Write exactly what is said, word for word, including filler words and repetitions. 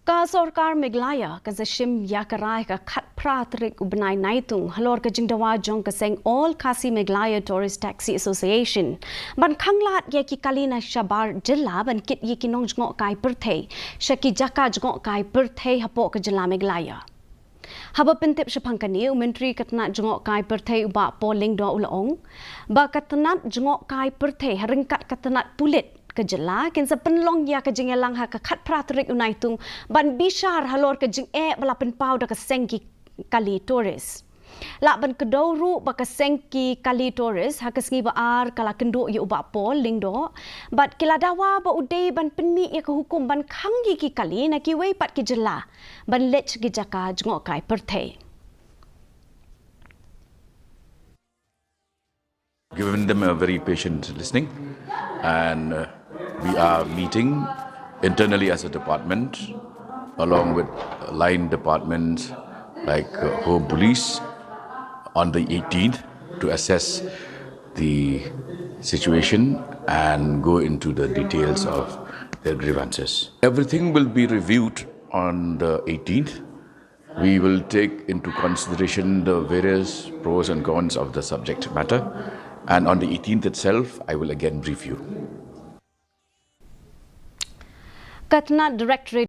Ka Sorkar Meghalaya ka sa shim ïa ka rai ha ka khatphra tarik u bnai Naitung halor ka jingdawa jong ka seng All Khasi Meghalaya Tourist Taxi Association ban khanglad ïa ki kali na shabar jylla ban kit ïa ki nongjngohkai pyrthei sha ki jaka jngohkai pyrthei hapoh ka jylla Meghalaya. Haba pyntip shaphang kane, u Myntri ka tnat jngohkai pyrthei u Bah Paul Lyngdoh u la ong ba ka tnat jngohkai pyrthei ha ryngkat ka tnat pulit ka jylla kin sa pynlong ïa ka jingïalang ha ka khatphra tarik u Naitung ban bishar halor ka jingeh ba la pynpaw da ka seng ki kali tourist. Lah ban kdew ruh ba ka seng ki kali tourist ha ka sngi ba ar ka la kynduh ïa u Bah Paul Lyngdoh bad ki la dawa ba u dei ban pynmih ïa ka hukum ban khang ïa ki kali na kiwei pat ki jylla ban leit ki jaka jngohkai pyrthei. Given them a very patient listening, and uh, we are meeting internally as a department, along with line departments like uh, Home Police, on the eighteenth to assess the situation and go into the details of their grievances. Everything will be reviewed on the eighteenth. We will take into consideration the various pros and cons of the subject matter, and on the eighteenth itself, I will again brief you. Ka tnat Directorate